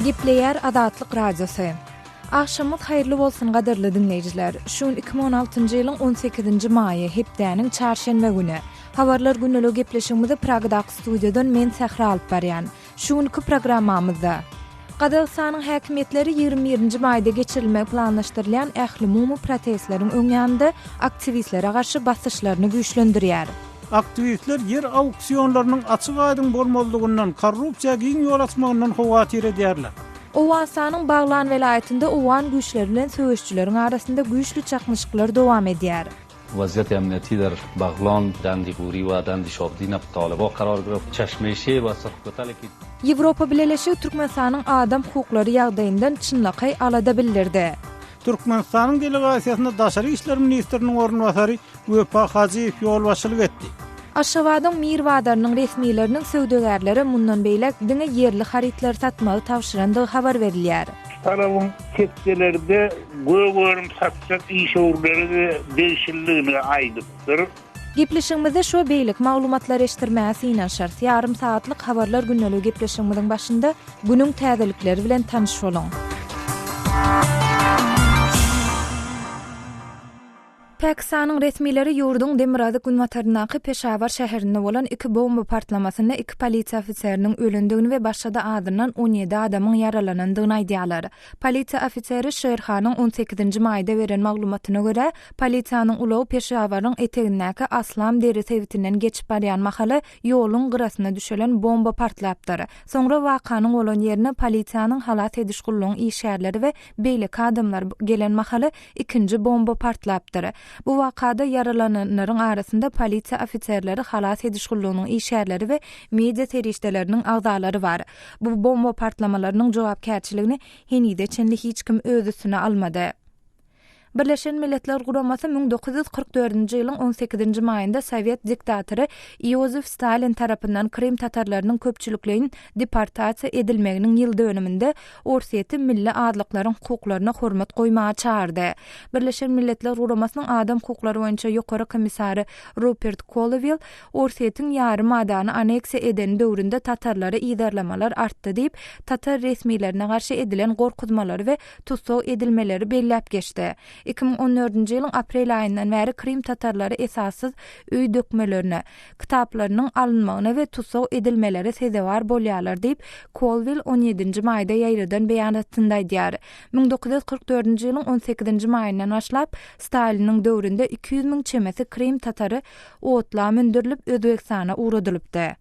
Gepleýär Azatlyk Radiosy. Agşamyňyz haýyrly bolsun gadyrly diňleýjiler. Şu gün 2016-njy ýylyň 18-nji maýy, hepdäniň çarşenbe güni. Habarlar gündelik gepleşigimizi Pragadaky studiýadan men Sähra alyp barýan. Şu günki programmamyzda. Gazagystanyň häkimiýetleri 21-nji maýda geçirilmegi planlaşdyrylýan ählumumy protestleriň öň ýanynda aktiwistlere garşy basyşlaryny güýçlendirýär. Aktiwistler ýer auksionlarynyň açyk-aýdyň bolmazlygyndan, korrupsiýa giň ýol açmagyndan howatyr edýärler. Owganystanyň Baglan welaýatynda owgan güýçleri bilen söweşijileriň arasynda güýçli çaknyşyklar dowam edýär. Waziýati amniýati der Baglan, Dandi Guri we Dandi Şobdina Talyba karar gireft, Çeşme Şe we Surh Kotal ki. Ýewropa Bileleşigi Türkmenistanyň adam hukuklary ýagdaýyndan çynlakaý alada bildirdi. Türkmenistanyň delegasiýasyna daşary işler ministriniň orunbasary Wepa Hajyýew ýolbaşçylyk etdi. Aşgabadyň Mir bazarynyň resmileriniň söwdagärlere mundan beýläk diňe ýerli harytlary satmagy tabşyrandygy habar berilýär. Talabyň tekjelerde gök önüm satjak işewürlere-de degişlidigini aýdypdyr. Gepleşigimizde şu we beýleki maglumatlary eşitdirmäge synanyşarys. Ýarym sagatlyk Habarlar gündeligi gepleşigimiziň başynda günüň täzelikleri bilen tanyş boluň. Pakistanyň resmileri ýurduň demirgazyk-günbataryndaky Peşawar şäherinde bolan iki bomba partlamasynda iki polisiýa ofiseriniň ölendigini we başga-da azyndan 17 adamyň ýaralanandygyny aýdýarlar. Polisiýa ofiseri Şer Hanyň on sekizinji maýda beren maglumatyna görä, polisiýanyň ulagy Peşawaryň etegindäki Aslam dere sebitinden geçip barýan mahaly ýoluň gyrasyna düşelen bomba partlapdyr. Soňra wakanyň bolan ýerine polisiýanyň halas ediş gullugyň işgärleri we beýleki adamlar gelen mahaly ikinji bomba partlapdyr. Bu wakada ýaralananlaryň arasynda polisiýa ofiserleri, halas ediş gullugynyň işgärleri we media serişdeleriniň agzalary bar. Bu bomba partlamalarynyň jogapkärçiligini henize çenli hiç kim öz üstüne almady. Birleşen Milletler Guramasy 1944-nji ýylyň on sekizinji maýynda sowet diktatory Iozif Stalin tarapyndan krym tatarlarynyň köpçülikleýin deportasiýa edilmeginiň ýyl dönüminde Orsýeti milli azlyklaryň hukuklaryna hormat goýmaga çagyrdy. Birleşen Milletler Guramasynyň adam hukuklary boýunça ýokary komissary Rupert Kolewil Orsýetiň ýarym adany anneksiýa edeni döwründe tatarlary yzarlamalar artdy diýip, tatar resmilerine garşy edilen gorkuzmalary we tussag edilmeleri belläp geçdi. 2014-nji ýylyň aprel aýyndan bäri krym tatarlary esassyz öý dökmelerine, kitaplarynyň alynmagyna we tussag edilmelere sezewar bolýarlar diýip, Kolwill on ýedinji maýda ýaýradan beýanatynda aýdýar. 1944-nji ýylyň on sekizinji maýyndan başlap, Staliniň döwründe 200 müň çemesi krym tatary otla mündürilip, Özbegistana ugradylypdy.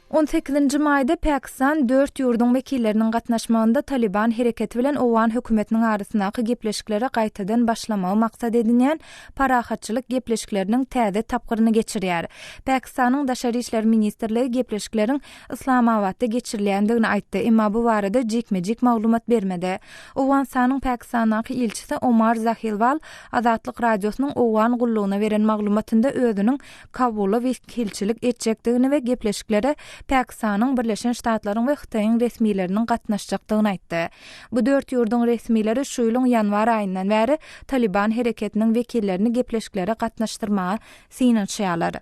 On sekizinji maýda Pakistan dört ýurduň wekilleriniň gatnaşmagynda Talyban hereketi bilen owgan hökümetiniň arasyndaky gepleşiklere gaýtadan başlamagy maksat edinýän parahatçylyk gepleşikleriniň täze tapgyryny geçirýär. Pakistanyň Daşary işler ministrligi gepleşikleriň Yslamabatda geçirilýändigini aýtdy, emma bu barada jikme-jik maglumat bermedi. Owganystanyň Pakistandaky ilçisi Omar Zahilwal Azatlyk Radiosynyň Owgan gullugyna beren maglumatynda özüniň Kabula wekilçilik etjekdigini we gepleşiklere Pakistanyň, Birleşen Ştatlaryň we Hytaýyň resmileriniň gatnaşjakdygyny aýtdy. Bu dört ýurduň resmileri şu ýylyň ýanwar aýyndan bäri Talyban hereketiniň wekillerini gepleşiklere gatnaşdyrmaga synanyşýarlar.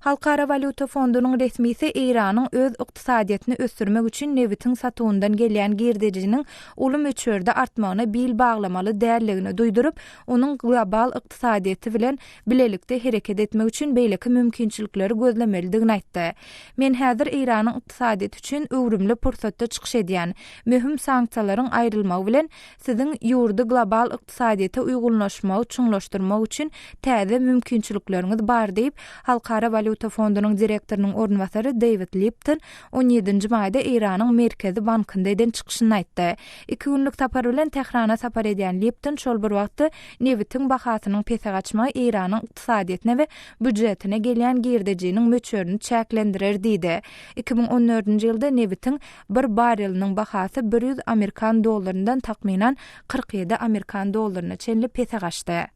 Halkara walýuta fondunyň resmisi Eýranyň öz ykdysadyýetini ösdürmek üçin nebitiň satuwyndan gelýän girdejiniň uly möçberde artmagyna bil baglamaly däldigini duýduryp, onuň global ykdysadyýeti bilen bilelikde hereket etmek üçin beýleki mümkinçilikleri gözlemelidigini aýtdy. Men häzir Eýranyň ykdysadyýeti üçin öwrümli pursatda çykyş edýän. Möhüm sanksiýalaryň aýrylmagy bilen, Siziň ýurdy global ykdysadyýete uýgunlaşmagy çuňlaşdyrmak üçin täze mümkinçilikleriňiz bar diýip, Halkara walýuta fondunyň direktorynyň orunbasary Deýwid Lipton on ýedinji maýda Eýranyň Merkezi bankynda eden çykyşynda aýtdy. Iki günlük sapar bilen Tährana sapar edýän Lipton şol bir wagtda nebitiň bahasynyň pese gaçmagy Eýranyň ykdysadyýetine we býujetine gelýän girdejiniň möçberini çäklendirer diýdi. 2014-nji ýylda nebitiň Bir barreliniň bahasy 100 amerikan dollaryndan takmynan 47 amerikan dollaryna çenli pese gaçdy.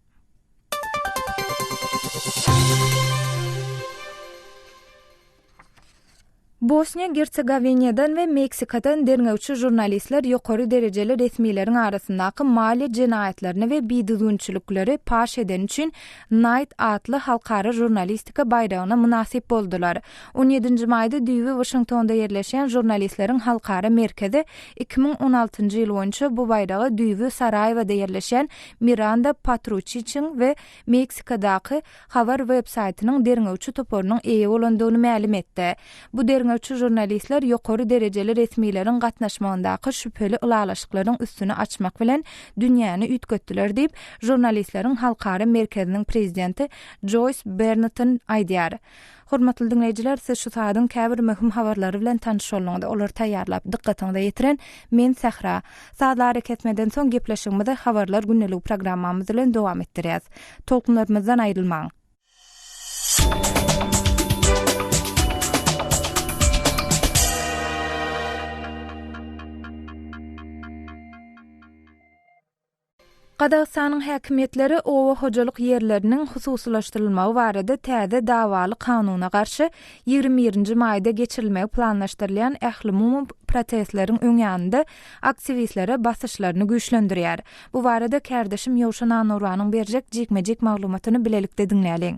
Bosniýa-Gersegowiniýadan we Meksikadan derňewçi žurnalistler ýokary derejeli resmileriň arasyndaky maliýe jenaýatlaryny we bidüzgünçilikleri paş edeni üçin Knight atly halkara žurnalistika baýragyna mynasyp boldular. On ýedinji maýda düýbi Waşingtonda ýerleşýän Žurnalistleriň halkara merkezi 2016-njy ýyl boýunça bu baýraga düýbi Saraýewada ýerleşýän Miranda Patruçiçiň we Meksikadaky habar web-saýtynyň derňewçi toparynyň eýe bolandygyny mälim etdi. Bu derňewçi žurnalistler ýokary derejeli resmileriň gatnaşmagyndaky şübheli ylalaşyklaryň üstüni açmak bilen dünýäni üýtgetdiler diýip, Žurnalistleriň halkara merkeziniň prezidenti Joýs Berneton aýdýar. Hormatly diňleýjiler, siz şu saadyň käbir möhüm habarlary bilen tanyş bolduňyz. Olary taýýarlap, dykgatyňyza ýetiren men Sähra. Sazly arakesmeden soň gepleşigimizi Habarlar gündeligi programmamyz bilen dowam etdirýäs. Tolkunlarymyzdan aýrylmaň! Gazagystanyň häkimiýetleri oba hojalyk ýerleriniň hususylaşdyrylmagy barada täze dawaly kanuna garşy 21 birinji maýda geçirilmegi planlaşdyrylýan ählumumy protestleriň öň ýanynda aktiwistlere basyşlaryny güýçlendirýär. Bu barada kärdeşim Ýowşan Annurbanyň berjek jikme-jik maglumatyny bilelikde diňläliň.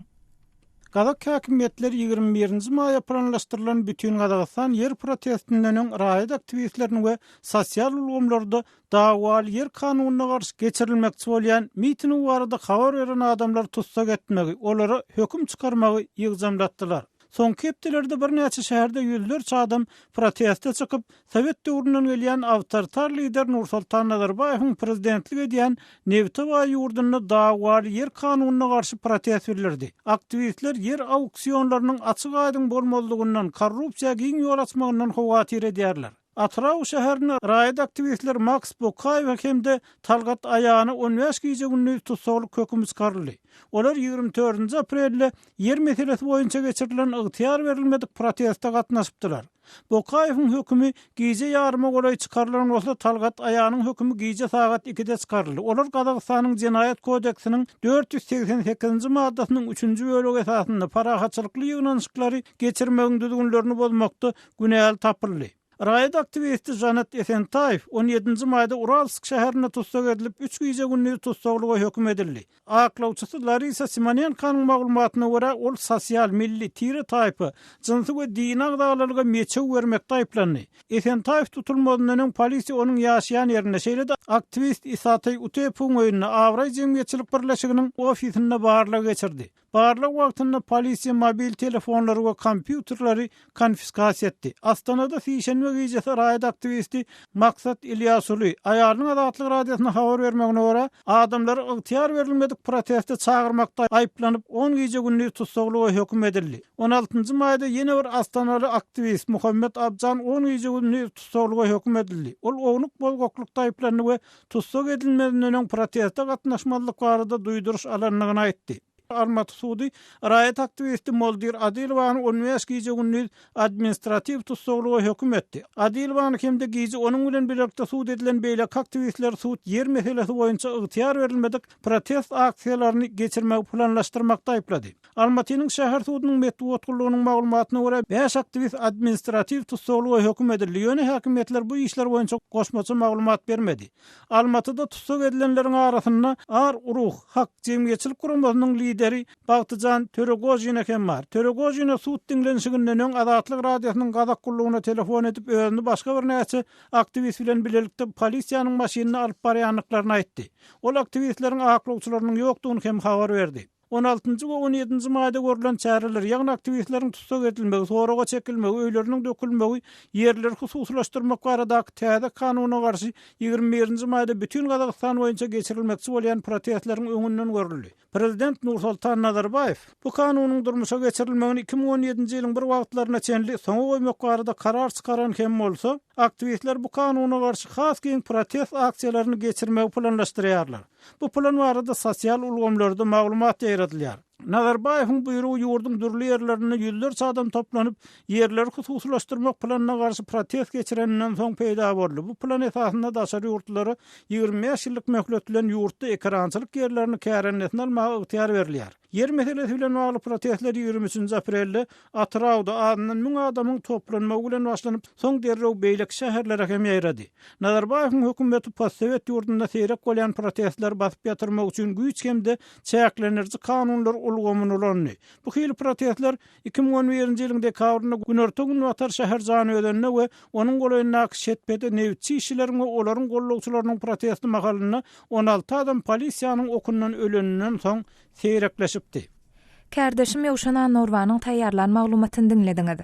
Gazak häkimiýetleri 21 nji maýa planlaşdyrylan Bütingazagystan ýer protestinden öň raýat aktiwistlerini we sosial ulgamlarda dawaly ýer kanunyna garşy geçirilmekçi bolýan miting barada habar beren adamlary tussag etmegi, olara höküm çykarmagy ýygjamlatdylar. Soňky hepdelerde birnäçe şäherde ýüzlerçe adam proteste çykyp, sowet döwründen gelýän awtoritar lider Nursoltan Nazarbaýewiň prezidentlik edýän nebite baý ýurdunda dawaly ýer kanunyna garşy protest bildirdi. Aktiwistler ýer auksionlarynyň açyk-aýdyň bolmazlygyndan, korrupsiýa giň ýol açmagyndan howatyr edýärler. Atyrau şäherinde raýat aktiwistler Maks Bokaýewe hem-de Talgat Aýana 15 gije-gündiz tussaglyk hökümi çykaryldy. Olar 24-nji aprelde ýer meselesi boýunça geçirilen ygtyýar berilmedik proteste gatnaşypdylar. Bokaýewiň hökümi gije ýaryma golaý çykarylan bolsa, Talgat Aýanyň hökümi gije sagat ikide çykaryldy. Olar Gazagystanyň Jenaýat kodeksiniň 488-nji maddasynyň üçünji bölegi esasynda parahatçylykly ýygnanyşyklary geçirmegiň düzgünlerini bozmakda günäli tapyldy. Raýat aktiwisti Žanat Esentaýew on ýedinji maýda Uralsk şäherinde tussag edilip, üç gije-gündiz tussaglyga höküm edildi. Aklawçysy Larisa Simonenkonyň maglumatyna görä, ol sosial, milli, tire-taýpa, jynsy we dini agzalalyga meçew bermekde aýyplandy. Esentaýew tutulmazyndan öň polisiýa onuň ýaşaýan ýerinde, şeýle-de aktiwist Isataý Utepowyň öýünde, Abraý jemgyýetçilik birleşiginiň ofisinde barlag geçirdi. Barlag wagtynda polisiýa mobil telefonlary we kompýuterleri konfiskasiýa etdi. Astanada sişenbe gijesi raýat aktiwisti Maksat Ilýasuly, aýalynyň Azatlyk Radiosyna habar bermegine görä, adamlary ygtyýar berilmedik proteste çagyrmakda aýyplanyp, on gije-gündiz tussaglyga höküm edildi. On altynjy maýda ýene bir astanaly aktiwist Muhammet Abjan on gije-gündiz tussaglyga höküm edildi. Ol ownuk bozgaklykda aýyplandy we tussag edilmezinden öň proteste gatnaşmazlyk barada duýduryş alandygyny aýtdy. Almaty sudy raýat aktiwisti Moldir Adilowany 15 gije-gündiz administratiw tussaglyga höküm etdi. Adilowany hem-de gije onuň bilen bilelikde sud edilen beýleki aktiwistleri sud ýer meselesi boýunça ygtyýar berilmedik protest aksiýalaryny geçirmegi planlaşdyrmakda aýyplady. Almatynyň şäher sudunyň metbugat gullugynyň maglumatyna görä, bäş aktiwist administratiw tussaglyga höküm edildi, ýöne häkimiýetler bu işler boýunça goşmaça maglumat bermedi. Almatyda tussag edilenleriň arasynda Ar Uruh Hak jemgyýetçilik guramasynyň lideri Bagtyjan Töregožina hem bar. Töregožina sud diňlenişiginden öň Azatlyk Radiosynyň Gazak gullugyna telefon edip, özüni başga birnäçe aktiwist bilen bilelikde polisiýanyň maşynynda alyp barýandyklaryny aýtdy. Ol aktiwistleriň aklawçylarynyň ýokdugyny hem habar berdi. On altynjy we on ýedinji maýda görlen çäreler, ýagny aktiwistleriň tussag edilmegi, soraga çekilmegi, öýleriniň dökülmegi ýerleri hususylaşdyrmak baradaky täze kanuna garşy 21 nji maýda bütin Gazagystan boýunça geçirilmekçi bolýan protestleriň öňünden görüldi. Prezident Nursoltan Nazarbaýew bu kanunyň durmuşa geçirilmegini 2017-nji ýylyň bir wagtlaryna çenli soňa goýmak barada karar çykaran hem bolsa, aktiwistler bu kanuna garşy has giň protest aksiýalaryny geçirmegi planlaşdyrýarlar. Bu plan barada sosial ulgamlarda maglumat ýaýradylýar. Nazarbaýewiň buýrugy ýurduň dürli ýerlerinde ýüzlerçe adam toplanyp, ýerleri hususylaşdyrmak planyna garşy protest geçireninden soň peýda boldy. Bu plan esasynda daşary ýurtlulara 25 ýyllyk möhlet bilen ýurtda ekerançylyk ýerlerini kärendesine almaga ygtyýar berilýär. Ýer meselesi bilen bagly protestler 23-nji aprelde Atyrauda azyndan müň adamyň toplanmagy bilen başlanyp, soň derrew beýleki şäherlere hem ýaýrady. Nazarbaýewiň hökümeti postsowet ýurdunda seýrek bolýan protestleri basyp ýatyrmak üçin güýç hem-de çäklendiriji kanunlar ulgamyny ulandy. Bu hili protestler 2011-nji ýylyň dekabrynda günorta-günbatar şäher Janaözende we onuň golaýyndaky Şetpede nebitçi işçileriň we olaryň gollagçylarynyň protesti mahalynda 16 adam polisiýanyň okundan öleninden soň seýrekleşipdi. Kärdeşim Ýowşan Annagurbanyň taýýarlan maglumatyny diňlediňiz.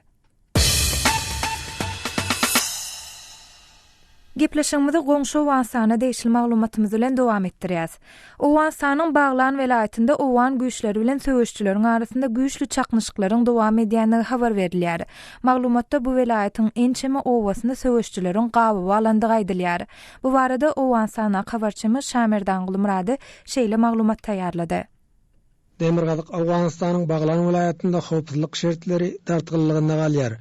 Gepleşigimizi goňşy Owganystana degişli maglumatymyz bilen dowam etdirýäs. Owganystanyň Baglan welaýatynda owgan güýçleri bilen söweşijileriň arasynda güýçli çaknyşyklaryň dowam edýändigi habar berilýär. Maglumatda bu welaýatyň ençeme obasyny söweşijileriň gabawa alandygy aýdylýar. Bu barada Owganystandaky habarçymyz Şamerdanguly Myrady şeýle maglumat taýýarlady. Demirgazyk Owganystanyň Baglan welaýatynda howpsuzlyk şertleri dartgynlygynda galýar.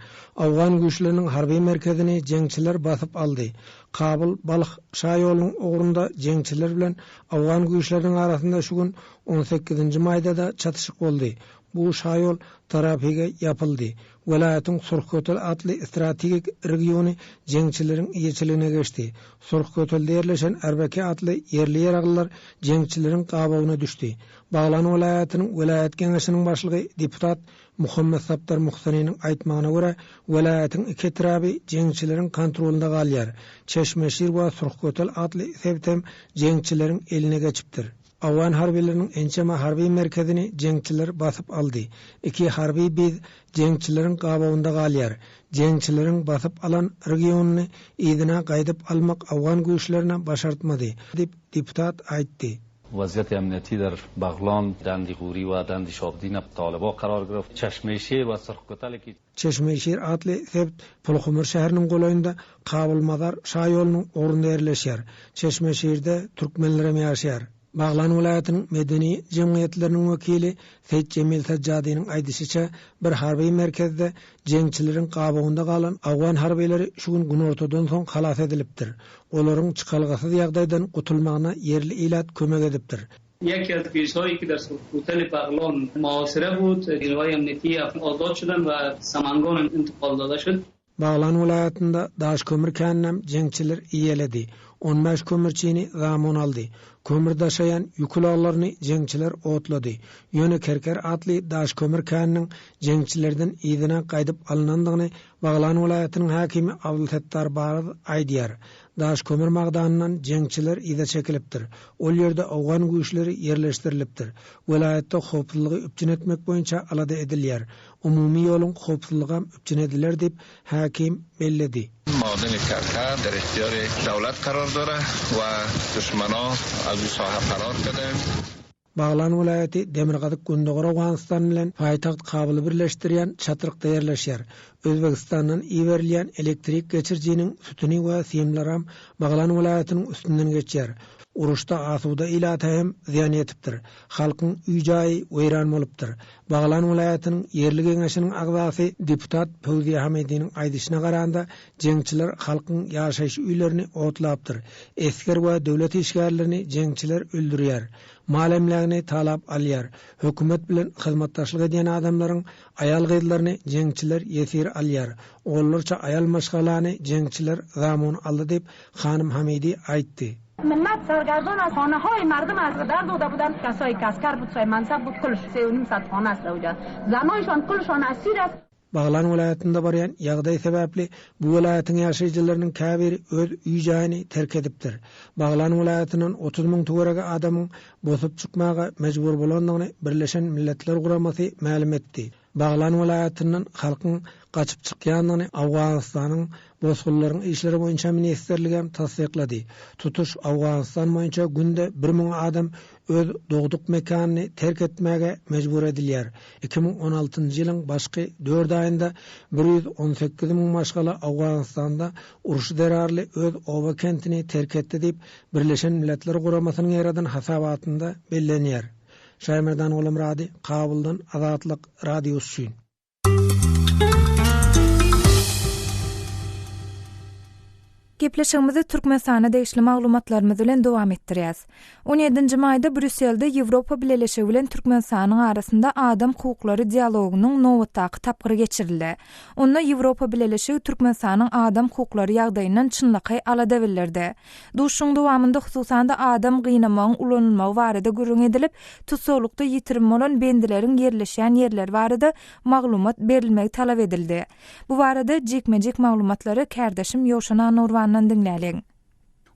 Owgan güýçleriniň harby merkezini jeňçiler basyp aldy. Kabul, Balh şaýolunyň ugrunda jeňçiler bilen owgan güýçleriniň arasynda şu gün, on sekizinji maýda-da çatyşyk boldy. Bu şaýol tarafige ýapyldy. Welaýatyň Surhkötel atly strategik regiony jeňçileriň eýeçiligine geçdi. Surhkötelde ýerleşen Erbeke atly ýerli ýaraglylar jeňçileriň gabawyna düşdi. Baglan welaýatynyň welaýat geňeşiniň başlygy deputat Muhammet Sapdar Muhsaniniň aýtmagyna görä, welaýatyň iki etraby jeňçileriň kontrolynda galýar. Çeşmeşir we Surhkötel atly sebitem jeňçileriň eline geçipdir. Owgan harbylarynyň ençeme harby merkezini jeňçiler basyp aldy. Iki harby biz jeňçileriň gabawynda galýar. Jeňçileriň basyp alan regionyny yzyna gaýdyp almak owgan güýçlerine başartmady, diýip, deputat aýtdy. وضعیت امنیتی در بغلان، دند غوری و دند شابدین طالبا قرار گرفت. چشمه شیر و سرخ کوتل کی. Çeşmeşir atly sebit Pulhumur şäheriniň golaýynda Kabul-Mazar şaýolunyň ugrunda ýerleşýär. Çeşmeşirde türkmenlerem ýaşaýar. Baglan welaýatynyň medeni jemgyýetleriniň wekili Seýit Jemil Sajjadynyň aýdyşyça, bir harby merkezde jeňçileriň gabawynda galan owgan harbylary şu gün günortadan soň halas edilipdir. Olaryň çykalgasyz ýagdaýdan gutulmagyna ýerli ilat kömek edipdir. یکی از بیشهایی که در هتل بغلان محاصره بود نیروهای امنیتی آزاد شدن و سمنگان انتقال داده شد. Baglan welaýatynda daş kömür käninem jeňçiler eýeledi. On bäş kömürçini zamun aldy. Kömür daşaýan ýük ulaglaryny jeňçiler otlady. Ýöne Kerker atly daş kömür käniniň jeňçilerden yzyna gaýdyp alynandygyny Baglan welaýatynyň häkimi Abdulsettar Baryz aýdýar. Daş kömür magdanyndan jeňçiler yza çekilipdir. Ol ýerde owgan güýçleri ýerleşdirilipdir. Welaýatda howpsuzlygy üpjün etmek boýunça alada edilýär. Umumy ýoluň howpsuzlygam üpjün ediler diýip, häkim belledi. Madeni Kerker der ihtiyar dawlet karar dore we duşmana az u saha ferar keden. Baglan welaýaty demirgazyk-gündogar Owganystan bilen paýtagt Kabuly birleşdirýän çatrykda ýerleşýär. Özbegistandan iberilýän elektrik geçirijiniň sütüni we simleram Baglan welaýatynyň üstünden geçýär. Uruşda asuda ilata hem zyýan ýetipdir. Halkyň öý-jaýy weýran bolupdyr. Baglan welaýatynyň ýerli geňeşiniň agzasy deputat Pöwziýa Hamidiniň aýdyşyna garanda, jeňçiler halkyň ýaşaýyş öýlerini otlapdyr. Esger we döwlet işgärlerini jeňçiler öldürýär. Mal-emlägini talap alýar. Hökümet bilen hyzmatdaşlyk edýän adamlaryň aýal-gyzlaryny jeňçiler ýesir alýar. Onlarça aýal maşgalany jeňçiler zamun aldy diýip, hanym Hamidi aýtdy. Millet sergerdon az hanahay mardum az dar doda budan kasay ke asker bud say mansab bud kulş se u nim sad hane ast awca zanayşan kulşan asir ast. Baglan welaýatynda barýan ýagdaý sebäpli bu welaýatyň ýaşaýjylarynyň käbiri öz öý-jaýyny terk edipdir. Baglan welaýatyndan 30 müň töweregi adamyň bosup çykmaga mejbur bolandygyny Birleşen Milletler Guramasy mälim etdi. Baglan welaýatyndan halkyň gaçyp çykýandygyny Owganystanyň Bosgunlaryň işleri boýunça ministrligem tassyklady. Tutuş Owganystan boýunça günde bir müň adam öz dogduk mekanyny terk etmäge mejbur edilýär. 2016-njy ýylyň başky dört aýynda 118 müň maşgala Owganystanda uruş zerarly öz oba-kentini terk etdi diýip, Birleşen Milletler Guramasynyň ýaýradan hasabatynda bellenýär. Şaýmerdan Gulamyrady, Kabuldan Azatlyk Radiosy üçin. Gepleşigimizi Türkmenistana degişli maglumatlarymyz bilen dowam etdirýäs. On ýedinji maýda Brýusselde Ýewropa Bileleşigi bilen Türkmenistanyň arasynda adam hukuklary dialogynyň nobatdaky tapgyry geçirildi. Onda Ýewropa Bileleşigi Türkmenistanyň adam hukuklary ýagdaýyndan çynlakaý alada bildirdi. Duşuşygyň dowamynda hususan-da adam gynamagyň ulanylmagy barada gürrüň edilip, tussaglykda ýitirim bolan bendileriň ýerleşýän ýerleri barada maglumat berilmegi talap edildi. Bu barada jikme-jik maglumatlary kärdeşim Ýowşan Annagurbandan diňläliň.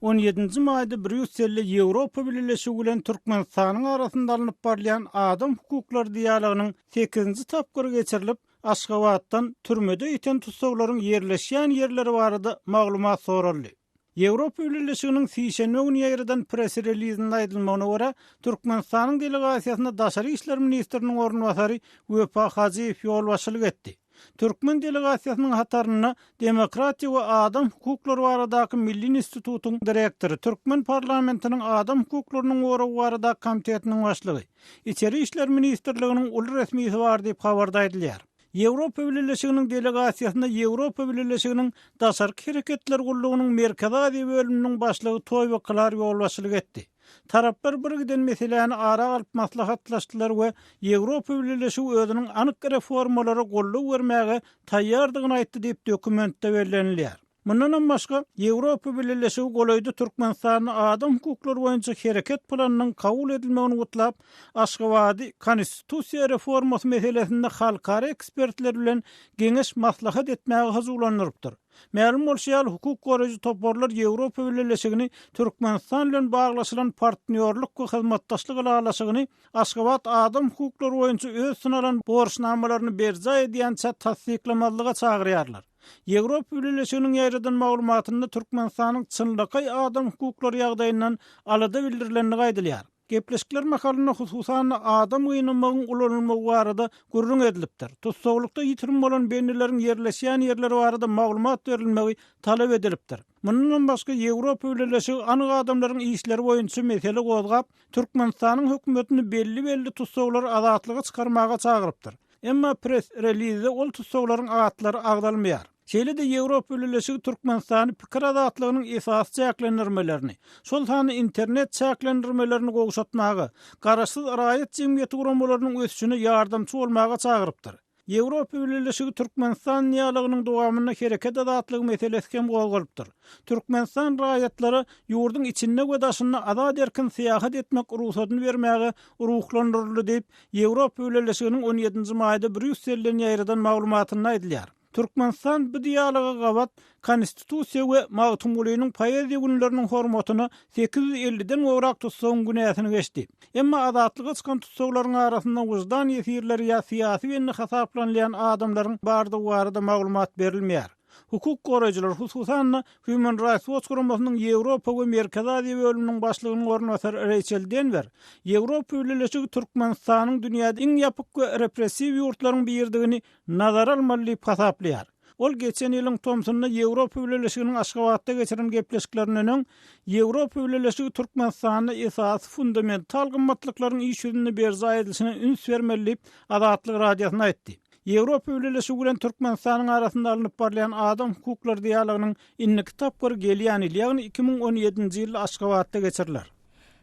On ýedinji maýda Brýusselde Ýewropa Bileleşigi bilen Türkmenistanyň arasynda alnyp barylýan adam hukuklary dialogynyň sekizinji tapgyry geçirilip, Aşgabatdan türmede ýiten tussaglaryň ýerleşýän ýerleri barada maglumat soraldy. Ýewropa Bileleşiginiň sişenbe güni ýaýradan press-relizinde aýdylmagyna görä, Türkmenistanyň delegasiýasyna daşary işler ministriniň orunbasary Wepa Hajyýew ýolbaşçylyk etdi. Türkmen delegasiýasynyň hatarynda Demokratiýa we adam hukuklary baradaky milli institutyň direktory, türkmen parlamentiniň adam hukuklarynyň goragy baradaky komitetiniň başlygy, Içeri işler ministrliginiň uly resmisi bar diýip, habarda aýdylýar. Ýewropa Bileleşiginiň delegasiýasyna Ýewropa Bileleşiginiň Daşarky hereketler gullugynyň Merkezi Aziýa bölüminiň başlygy Toýwo Klar ýolbaşçylyk etdi. Taraplar birgiden meseläni ara alyp maslahatlaşdylar we Ýewropa Bileleşigi özüniň anyk reformalara goldaw bermäge taýýardygyny aýtdy diýip, dokumentde bellenilýär. Mundanam başga, Ýewropa Bileleşigi golaýda Türkmenistanda adam hukuklary boýunça hereket planynyň kabul edilmegini gutlap, Aşgabady konstitusiýa reformasy meselesinde halkara ekspertler bilen geňeş-maslahat etmäge hyjuwlandyrypdyr. Mälim bolşy ýaly, hukuk goraýjy toparlar Ýewropa Bileleşigini Türkmenistan bilen baglaşylan partnýorlyk we hyzmatdaşlyk ylalaşygyny Aşgabat adam hukuklary boýunça öz üstüne alan borçnamalaryny berjaý edýänçä tassyklamazlyga çagyrýarlar. Ýewropa Bileleşiginiň ýaýradan maglumatynda Türkmenistanyň çynlakaý adam hukuklary ýagdaýyndan alada bildirilendigi aýdylýar. Gepleşikler mahalynda hususan-da adam gynamagyň ulanylmagy barada gürrüň edilipdir. Tussaglykda ýitirim bolan bendileriň ýerleşýän ýerleri barada maglumat berilmegi talap edilipdir. Mundanam başga Ýewropa Bileleşigi anyk adamlaryň işleri boýunça mesele gozgap, Türkmenistanyň hökümetini belli-belli tussaglary azatlyga çykarmaga çagyrypdyr. Emma press-relizde ol tussaglaryň atlary agzalmaýar. Şeýle-de Ýewropa Bileleşigi Türkmenistany pikir azatlygynyň esasy çäklendirmelerini, şol sanda internet çäklendirmelerini gowşatmaga, garaşsyz raýat jemgyýeti guramalarynyň ösüşine ýardamçy bolmaga çagyrypdyr. Ýewropa Bileleşigi Türkmenistan dialogynyň dowamynda hereket azatlygy meselesi hem gozgalypdyr. Türkmenistan raýatlara ýurduň içinde we daşynda azat-erkin syýahat etmek rugsadyny bermäge ruhlandyryldy diýip, Ýewropa Bileleşiginiň on ýedinji maýda Brýusselden ýaýradan maglumatynda aýdylýar. Türkmenistan bu dialoga gabat Konstitusiýa we Magtymgulynyň poeziýa günleriniň hormatyna 850-den gowrak tussagyň günäsini geçdi. Emma azatlyga çykan tussaglaryň arasynda wyždan ýesirleri ýa syýasy bendi hasaplanylýan adamlaryň bardygy barada maglumat berilmeýär. Hukuk goraýjylar, hususan-da, Human Rights Watch guramasynyň Ýewropa we Merkezi Aziýa bölüminiň başlygynyň orunbasary Reýçel Denwer, Ýewropa Bileleşigi Türkmenistanyň dünýäde iň ýapyk we repressiw ýurtlaryň biridigini nazara almaly diýip hasaplaýar. Ol geçen ýylyň tomsunda Ýewropa Bileleşiginiň Aşgabatda geçiren gepleşiklerinden öň, Ýewropa Bileleşigi Türkmenistanda esasy fundamental gymmatlyklaryň iş ýüzünde berjaý edilişine üns bermeli diýip, Azatlyk Radiosyna aýtdy. Ýewropa Bileleşigi bilen Türkmenistanyň arasynda alnyp barylýan adam hukuklary dialogynyň indiki tapgyry gelýän ýyl, ýagny 2017-nji ýylda Aşgabatda geçiriler.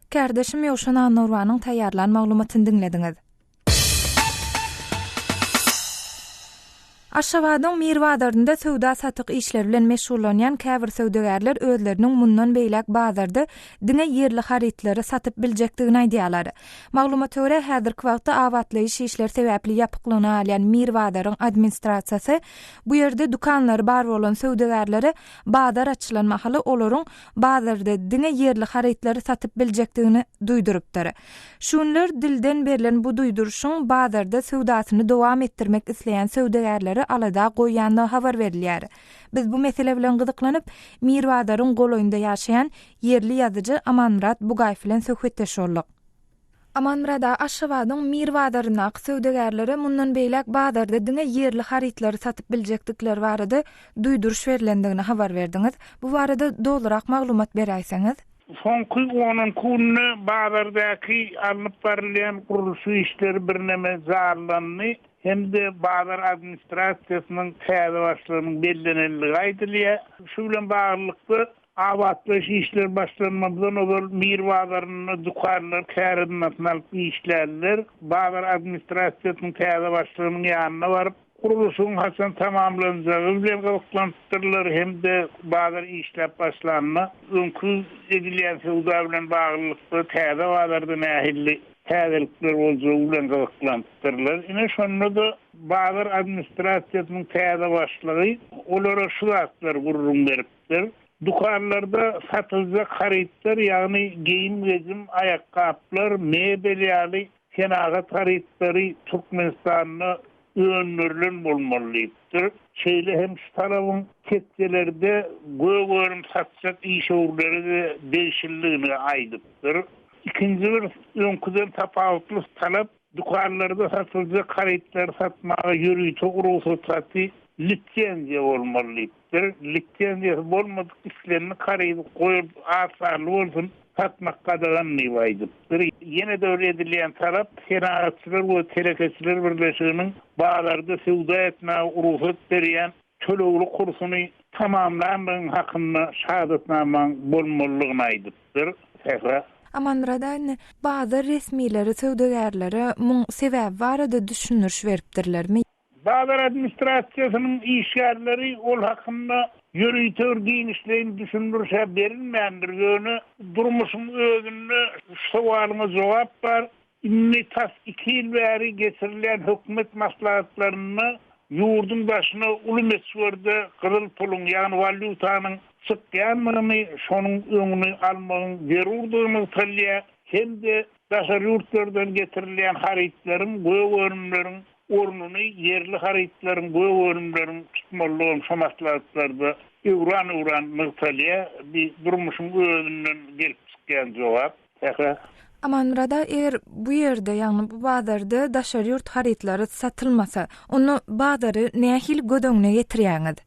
Kärdeşim Ýowşan Annagurbanyň taýýarlan maglumatyny diňlediňiz. Aşgabadyň Mir bazarynda söwda-satyk işleri bilen meşgullanýan käbir söwdagärler özleriniň mundan beýläk bazarda diňe ýerli harytlary satyp biljekdigini aýdýarlar. Maglumata görä, häzirki wagtda abatlaýyş işleri sebäpli ýapyklygyna galýan Mir bazaryň administrasiýasy bu ýerde dükanlary bar bolan söwdagärlere bazar açylan mahaly olaryň bazarda diňe ýerli harytlary satyp biljekdigini duýdurypdyr. Şu günler dilden berlen bu duýduryşyň bazarda söwdasyny dowam etdirmek isleýän söwdagärleri alada goýýandygy habar berilýär. Biz bu mesele bilen gyzyklanyp, Mir bazaryň golaýynda ýaşaýan ýerli ýazyjy Amanmyrat Bugaýew bilen söhbetdeş bolduk. Amanmyrat aga, Aşgabadyň Mir bazaryndaky söwdagärlere mundan beýläk bazarda diňe ýerli harytlary satyp biljekdikleri barada duýduryş berlendigini habar berdiňiz. Bu barada dolurak maglumat beräýseňiz? Soňky on-onki günde bazardaky alnyp barylýan gurluşyk işleri birneme janlandy hem-de bazar administrasiýasynyň täze başlygynyň bellenenligi aýdylýar. Şu bilen baglylykda, abatlaýyş işleri başlanmazdan ozal Mir bazarynda dükanlar kärendesyna alyp işlärler. Bazar administrasiýasynyň täze başlygynyň ýanyna baryp, Gurluşygyň haçan tamamlanjagy bilen gyzyklanypdyrlar hem-de bazar işläp başlanda, öňki edilýän söwda bilen baglylykda täze bazarda nähili täzelikler boljagy bilen gyzyklanypdyrlar. Ine, şonda-da bazar administrasiýasynyň täze başlygy olara şu zatlary gürrüň beripdir, Dükanlarda satyljak harytlar, ýagny geýim-gejim, aýakgaplar, mebel ýaly Senagat harytlary Türkmenistanda öndürilen bolmaly diýipdir. Şeýle hem şu talabyň tekjelerde gök önüm satjak işewürlere-de degişlidigini aýdypdyr. Ikinji bir öňküden tapawutly talap, dükanlarda satyljak harytlary satmaga ýörite rugsat haty, lisenziýa bolmaly diýipdir. Bir lisenziýasy bolmadyk islendik harydy goýup az sanly bolsun satmak gadagan diýip aýdypdyr. Ýene-de bir edilýän talap Senagatçylar we telekeçiler birleşiginiň bazarda söwda etmäge rugsat berýän tölegli kursuny tamamlandygyň hakynda şahadatnamaň bolmalydygyny aýdypdyr. Sähra. Amanmyrat aga indi bazar resmileri söwdagärlere muň sebäbi barada düşündiriş beripdirlermi? Bazar administrasiýasynyň işgärleri ol hakynda ýörite bir giňişleýin düşündiriş-ä berilmändir, ýöne durmuşyň özünde şu sowalyňa jogap bar, indi tas iki ýyl bäri geçirilýän hökümet maslahatlarynda ýurduň daşyna uly möçberde gyzyl puluň, ýagny walýutanyň çykýandygyny, şonuň öňüni almagyň zerurdygy nygtalýar hem-de daşary ýurtlardan getirilýän harytlaryň, gök önümleriň ornuny ýerli harytlaryň, gök önümleriň tutmalydygam şo maslahatlarda öwran-öwran nygtalýar. Bi durmuşyň özünden gelip çykýan jogap. Sähra. Amanmyrat aga, eger bu ýerde, ýagny bu bazarda daşary ýurt harytlary satylmasa, onda bazary nähili göz öňüne getirýäňiz?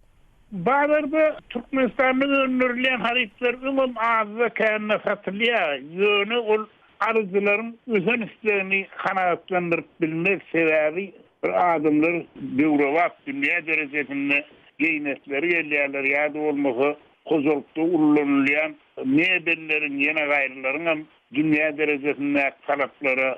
Bazarda Türkmenistanda öndürilýän harytlar öňem azda-kände satylýar, ýöne ol alyjylaryň ösen islegini kanagatlandyryp bilmez, sebäbi bir adamlar döwrebap dünýä derejesinde geýnesleri gelýärler ýa-da bolmasa hojalykda ullanylýan mebelleriň ýene gaýrylaryňam dünýä derejesindäki talaplara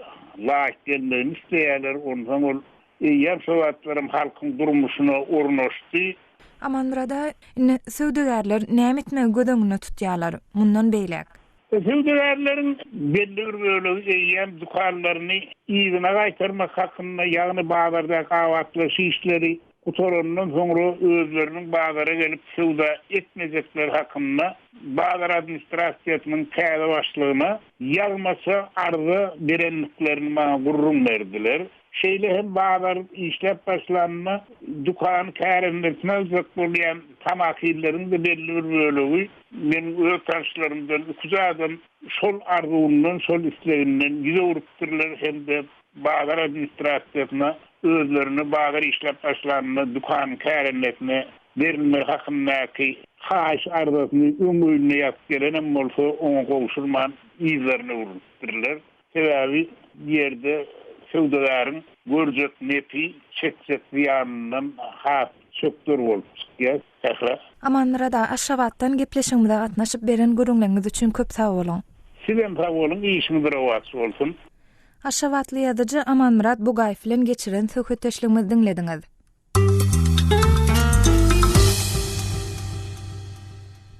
laýyk gelmegini isleýärler, onsoň ol eýýäm şo zatlaram halkyň durmuşyna ornaşdy. Amanmyrat aga, indi söwdagärler näme etmegi göz öňünde tutýarlar mundan beýläk? Söwdagärleriň belli bir bölegi eýýäm dükanlaryny yzyna gaýtarmak hakynda, ýagny bazardaky abatlaýyş işleri gutarandan soňra özleriniň bazara gelip söwda etmejekleri hakynda bazar administrasiýasynyň täze başlygyna ýazmaça arza berendiklerini maňa gürrüň berdiler. Şeýle hem bazar işläp başlanda dükany kärendesine aljak bolýan tamakinleriň-de belli bir bölegi, meniň öz tanyşlarymdan iküç adam şol arzuwyndan, şol isleginden ýüz öwrüpdirler hem-de bazar administrasiýasyna özlerine bazar işläp başlanda dükanyň kärendesine berilmegi hakyndaky haýyş arzasyny öň öýünde ýazyp gelenem bolsa, oňa gowşurman yzlaryna öwrülipdirler. Sebäbi bu ýerde söwdagäriň görjek nepi çekjek zyýanyndan has çökder bolup çykýar. Sähra. Amanmyrat aga Aşgabatdan gepleşigimize gatnaşyp beren gürrüňleriňiz üçin köp sag boluň. Sizem sag boluň işiňiz rowaç bolsun. Aşgabatly ýazyjy Amanmyrat Bugaýew bilen geçiren söhbetdeşligimizi diňlediňiz.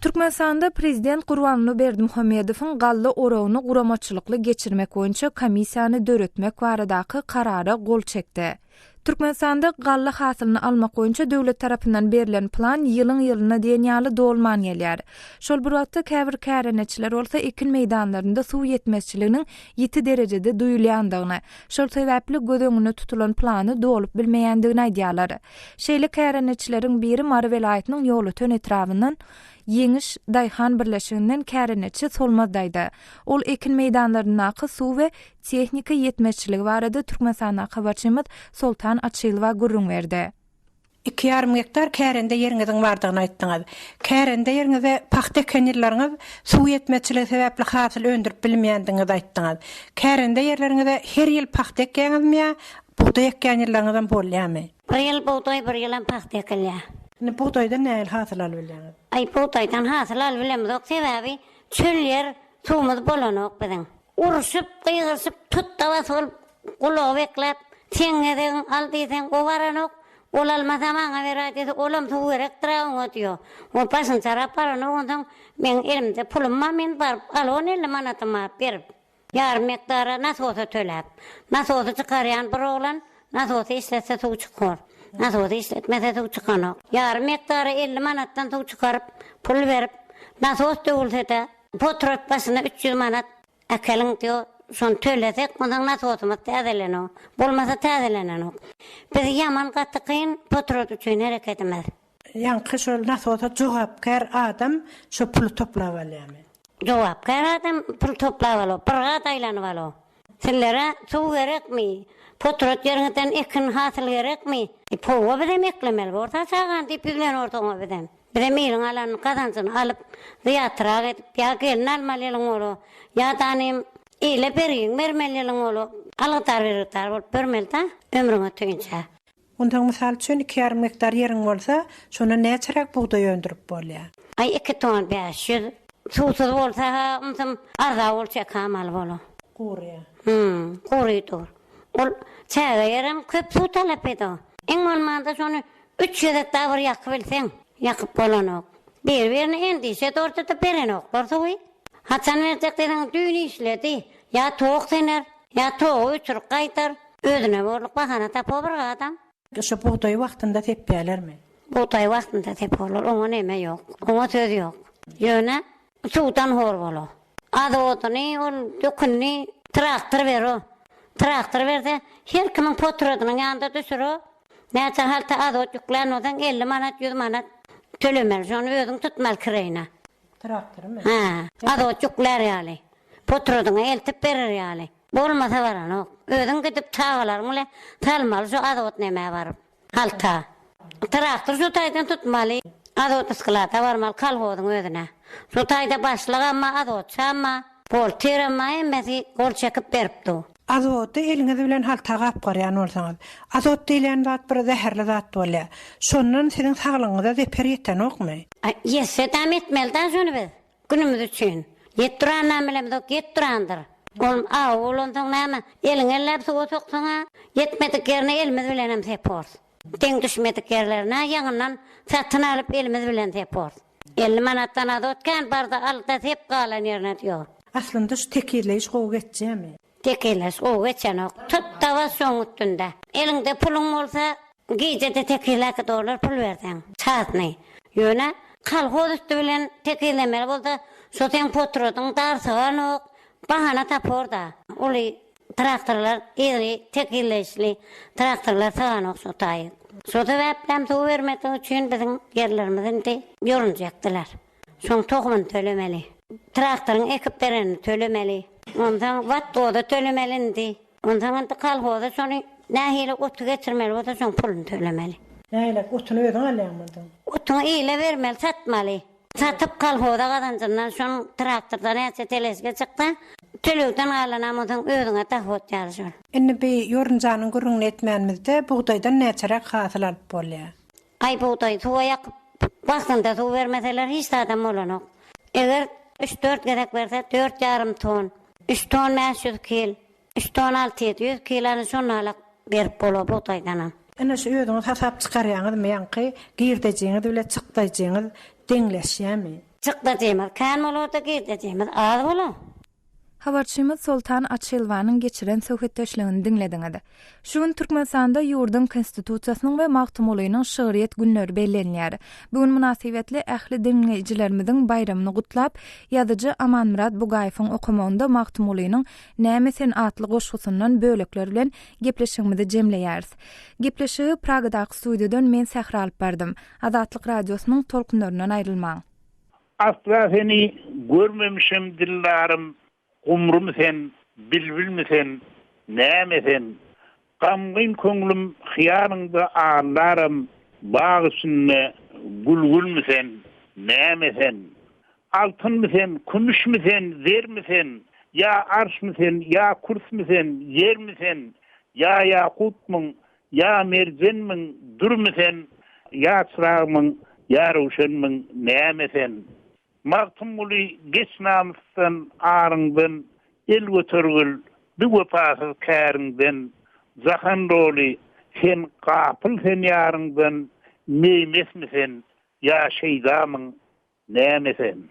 Türkmenistanda prezident Gurbanguly Berdimuhamedowyň galla oragyny guramaçylykly geçirmek boýunça komissiýany döretmek baradaky Karara gol çekdi. Türkmenistanda galla hasylyny almak boýunça döwlet tarapyndan berlen plan ýylyň-ýylyna diýen ýaly dolman gelýär. Şol bir wagtda käbir kärendeçiler bolsa ekin meýdanlarynda suw ýetmezçiliginiň ýiti derejede duýulýandygyny, Şol sebäpli göz öňünde tutulan plany dolup bilmeýändigini aýdýarlar. Şeýle kärendeçileriň biri Mary welaýatynyň Ýolöten etrabyndan Ýeňiş daýhan birleşiginden kärendeçi Solmaz daýza. Ol ekin meýdanlaryndaky suw we tehnika ýetmezçiligi barada Türkmenistandaky habarçymyz Soltan Açylowa gürrüň berdi. Iki ýarym gektar kärende ýeriňiziň bardygyny aýtdyňyz. Kärende ýeriňize pagta eken ýyllaryňyz suw ýetmezçiligi sebäpli hasyl öndürip bilmeýändigiňizi aýtdyňyz. Kärende ýerleriňize her ýyl pagta ekýäňizmi ýa bugdaý ekýän ýyllaryňyzam bolýarmy? Bir ýyl bugdaý, bir ýylam pagta ekilýär. Indi bugdaýdan nähili hasyl alyp bilýäňiz? Aý, bugdaýdan hasyl alyp bilemizok, sebäbi çöl ýer, suwumyz bolanok biziň. Urşup, gygyryşyp, tut-da-bas bolup, gulagy bekläp, seň gezegiň, al diýseň, o baranok, ol almasa maňa beräý diýse, olam suw gerekdir-ä oňa diýo. O başyny çarap baranok, onsoň meň elimde pulum bar, men baryp alon 50 manatymy berip, ýarym gektara nasosa töläp. Nasosy çykarýan bir oglan, nasosy işletse suw çykar, nasosy işletmese suw çykanok. Ýarym gektara 50 manatdan suw çykaryp, pul berip, nasos döwülse-de, Potrat başyna 300 manat äkeliň diýo, şony tölesek, onsoň nasosymyz täzelenok. Bolmasa täzelenenok. Biz ýaman gaty kyn potrat üçin herekedimiz. Ýaňky şol nasosa jogapkär adam şo puly toplap alýamy? Jogapkär adam pul toplap alok, bir gat aýlanyp alok. Sizlere suw gerekmi? Potrat ýeriňizden ekin hasyl gerekmi? Powa bizem eklemeli borsa çagany diýip ýüzlenors oňa bizem. Bizem iliň alan gazanjyny alyp, zyýatrak edip, ýa gelin almaly ýylyň bolu, ýa-da anym, ile bergiňi bermeli ýylyň bolu, algydar-bergidar bolup ýörmeli-dä, ömrüň ötünçä. Onsoň, mysal üçin, iki ýarym gektar ýeriň bolsa, şondan näçeräk bugdaý öndürip bolýar? Aý, iki ton 500. Suwsuz bolsa-ha, ymsym, arza bol çekam alyp ola. Guryýar. Hum, gury dur. Ol çäge ýerem köp suw talap eder. Iň bolmanda şony Üç gezek dagy bir ýakybilseň, ýakyp bolanok. Biri-birine endişe dorduda berenoklar suwy. Haçan berjek diýseň, düýn işledi. Ýa tok söner, ýa togy öçürip gaýdar. Özüne borluk bahana tapar bir adam. Şu bugdaýy wagtynda sepýälermi? Bugdaýy wagtynda seporlar, oňa neme ýok. Oňa söz ýok. Ýöne suwdan hor bolar. Azodyny, ol dökünini traktor bero. Traktor berse, her kimiň potradynyň ýanynda düşüro. Näçe halta azot ýüklän bolsaň 50 manat, 100 manat tölemeli. Şony özüň tutmaly kireýine. Traktorymy? Hä, azot ýüklär ýaly. Potradyňa eltip berer ýaly. Bolmasa baranok. Özüň gidip çagalaryň bilen salmaly şu azot nämä baryp. Halta. Traktor şu taýdan tutmaly. Azot sklada barmaly kolhozyň özüne. Şu taýda başlygam bar, azotçam bar, bolterem bar, hemmesi gol çekip berip dur. Azody eliňiz bilen halta gapgarýan bolsaňyz, azot diýilýän zat bir zäherli zat bolýar. Şondan siziň saglygyňyza zeper ýetenokmy? Aý, ýetse-däm etmeli-dä şony biz. Günümiz üçin. Ýet duranam bilemzok, ýet durandyr. Ol aw bolansoň näme, eliňi elläp suwa soksaň-a, ýetmedik ýerine elimiz bilenem sepors. Deň düşmedik ýerlerine ýaňyndan satyn alyp elimiz bilen sepors. 50 manatdan azot kän barda al-da sep galan ýerine diýor. Aslynda şu tekizleýiş gowy geçýärmi? Tekizleýiş gowy geçenok. Tut-da bas şoň üstünde. Eliňde puluň bolsa, gije-de tekizläki dolar pul berseň. Çasny. Ýöne kolhoz üsti bilen tekizlemeli bolsa, şo seň potradyň dar syganok, bahana tapor-da. Uly traktorlar iri tekizleýişli traktorlar syganok şo taýy. Şo sebäplem suw bermedigi üçin biziň ýerlerimizi indi ýorunjakdylar. Şoň tohumyny tölemeli. Traktoryň ekip berenini tölemeli. Onsoň watgoza tölemeli indi. Onsoň indi kolhoza şony nähili oty geçirmeli bolsa şoň puluny tölemeli. Nähili otuny özüň alýaňmy onsoň? Otuňy ile bermeli, satmaly. Satyp kolhoza gazanjyndan şoň traktorda näçe teležka çyksa, tölegden galanam onsoň özüňe dahot ýaly şol. Indi bi ýorunjanyň gürrüňini etmänimizde bugdaýdan näçeräk hasyl alyp bolýar? Aý bugdaýy suwa ýakyp, wagtynda suw bermeseler hiç zadam bolanok. Eger üç-dört gezek berse dört ýarym ton, üç ton 500 kil, üç ton 600-ýüz kil ana şonalak berip bolar bugdaýdanam. Ine şu özüňiz hasap çykarýaňyzmy ýaňky girdejiňiz bile çykdaýjyňyz deňleşýämi? Çykdajymyz kän bolarda girdejimiz az bolar. Habarçymyz Soltan Açylowanyň geçiren söhbetdeşligini diňlediňiz. Şu gün Türkmenistanda ýurduň Konstitusiýasynyň we Magtymgulynyň şygryýet günleri bellenilýär. Bu gün mynasybetli ähli diňleýjilerimiziň baýramyny gutlap, ýazyjy Amanmyrat Bugaýewiň okamagynda Magtymgulynyň Näme sen atly goşgusyndan bölekler bilen gepleşigimizi jemleýäris. Gepleşigi Pragadaky studiýadan men Sähra alyp bardym. Azatlyk Radiosynyň tolkunlaryndan aýrylmaň. Asla seni görmemişem dildarym, Gumrumy sen, bilbilmi sen, näme sen? Gamgyn köňlüm hyýalyňda aldaram. Bag içinde gülgünmi sen, näme sen? Altynmy sen, kümüşmi sen, zermi sen? Ýa arşmy sen, ýa kürsmi sen, ýermi sen? Ýa ýakutmyň, ýa merjenmiň, dürmi sen? Ýa çyragmyň, ýa röwşenmiň, näme sen? Magtymguly geç namysdan, aryňdan, El götergil bi wepasyz käriňden, Jahan doly, sen gapyl sen ýaryňdan, Meý-mesmi sen, ýa şeýdamyň, näme sen?